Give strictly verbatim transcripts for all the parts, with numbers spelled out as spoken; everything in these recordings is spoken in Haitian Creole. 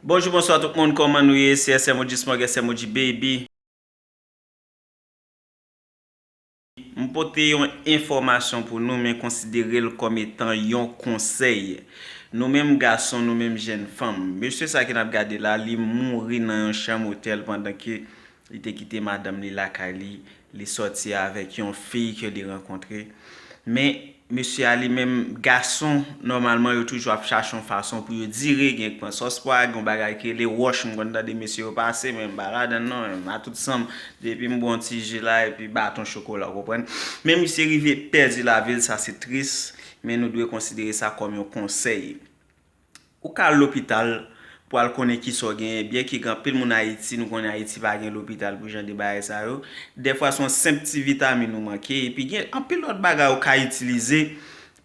Bonjou, bonswa tout moun, kòman nou ye? Se S M O G Smog, S M O G Baby. M pote yon enfòmasyon pou nou, men konsidere l kòm etan yon konsèy. Nou menm gason, nou menm jèn fanm. Mesye sa ke n ap gade la, li mouri nan yon chanm otèl pandan ke li te kite madanm li lakay li, li sòti avèk yon fi ke li rankontre. Men, mesye a li menm, gason, nòmalman, yo toujou ap chache yon fason pou yo dire, gen k pran sòs pwa, gen yon bagay ki rele wòch, m konn tande mesye yo pase, men m pa ladann non, men m a tout san m, depi m bwè yon ti ji la, epi baton chokola, ou konprann? Men misye rive pèdi lavi l, sa se tris, men nou dwe konsidere sa kòm yon konsèy. Ou ka al lopital pou al konnen kisa w genyen, byen ke gen anpil moun Ayiti, nou konnen Ayiti pa gen lopital pou jan de bagay sa yo. Dèfwa se yon senp ti vitamin ou manke, epi gen anpil lòt bagay ou ka itilize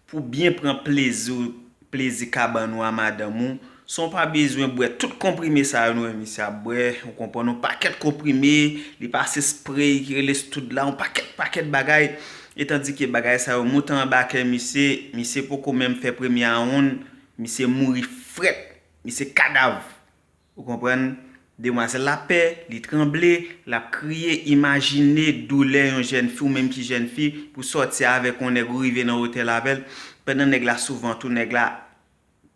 pou byen pran plezi w, plezi kabann ou a madanm ou, san w pa bezwen bwè tout konprime sa yo nou wè misye ap bwè, ou konprann, yon pakèt konprime, li pase spray ki rele Stood la, yon pakèt, pakèt bagay, etandike bagay sa yo moute anba kè misye, misye poko menm fè premye awonn, misye mouri frèt, misye kadav. Ou konprann? Demwazèl la pè, li tranble, l ap kriye, imajine doulè yon jèn fi, ou menm ki jèn fi, pou sòti avèk yon nèg, ou rive nan otèl avè l, pandan nèg la sou vant ou, nèg la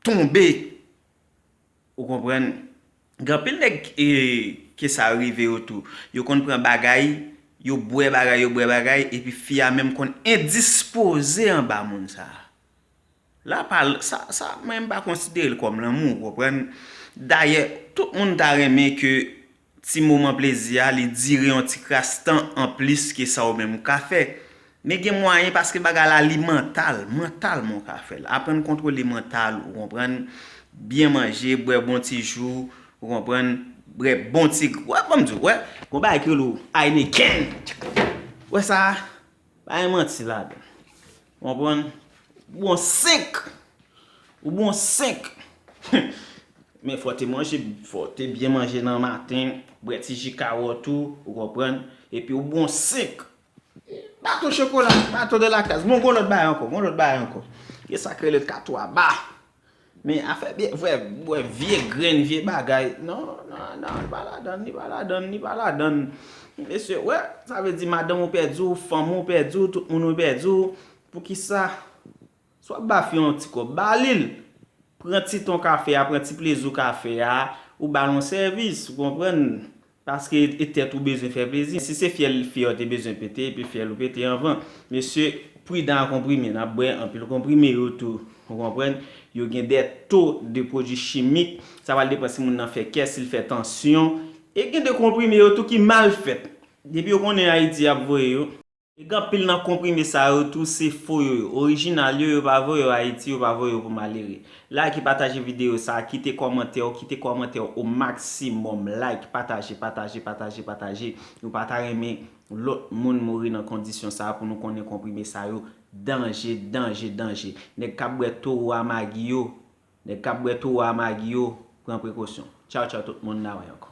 tonbe. Ou konprann? Gen anpil nèg, e, ke sa rive yo tou. Yo konn pran bagay, yo bwè bagay, yo bwè bagay, epi fi a menm konn endispoze anba moun sa a. La pa l, sa, sa, mwen m pa konsidere l kòm lanmou, ou konprann? Dayè, tout moun ta renmen ke ti moman plezi a, li dire yon ti kras tan anplis ke sa ou menm ou ka fè. Men gen mwayen paske bagay la li mantal, mantalman ou ka fè l. Aprann kontwole mantal ou, konprann? Byen manje, bwè bon ti jou, ou konprann? Bwè bon ti, wè, ban m di w, wè, gon bagay ki rele w Heineken. Wè sa? Pa gen manti ladan. Konprann? Bon senk. Ou bon senk. Men fò te manje, fò te byen manje nan maten, bwè ti ji kawòt ou, ou konprann? Epi ou bon senk. Baton chokola, baton de la kaz. Bon, gon lòt bagay ankò, gon lòt bagay ankò. Gen sa k rele katwa ba. Men afè byen, vwè, bwè vye grenn, vye bagay. Non, non, non, li pa ladann, li pa ladann, li pa ladann. Mesye, wè, sa vle di madanm ou pèdi w, fanmi w pèdi w, tout moun ou pèdi w. Poukisa? Si w ap ba fi a yon ti kòb, ba li l. Pran ti tan w ka fè a, pran ti plezi w ka fè a, ou ba l yon sèvis, ou konprann? Paske e tèt ou bezwen fè plezi. Si se fyèl fi a w te bezwen pete, epi fyèl ou pete anvan. Mesye, pridan a konprime, n ap bwè anpil konprime yo tou. Ou konprann? Yo gen de to de pwodui chimik. Sa pral depann si moun nan fè kè, si l fè tansyon. E gen de konprime yo tou ki mal fèt. Depi yo konnen Ayiti y ap voye yo. E gen anpil nan konprime sa yo tou se fo yo ye. Orijinal yo, yo pa voye yo Ayiti, yo pa voye yo pou malere. Like, pataje videyo sa, kite kòmantè w, kite kòmantè w o maksimòm. Like, pataje, pataje, pataje, pataje. Nou pa ta renmen lòt moun mouri nan kondisyon sa pou nou konnen konprime sa yo danje, danje, danje. Nèg k ap bwè towo a magi yo, nèg k ap bwè towo a magi yo, pran prekosyon. Tchaw, tchaw tout moun, n a wè ankò.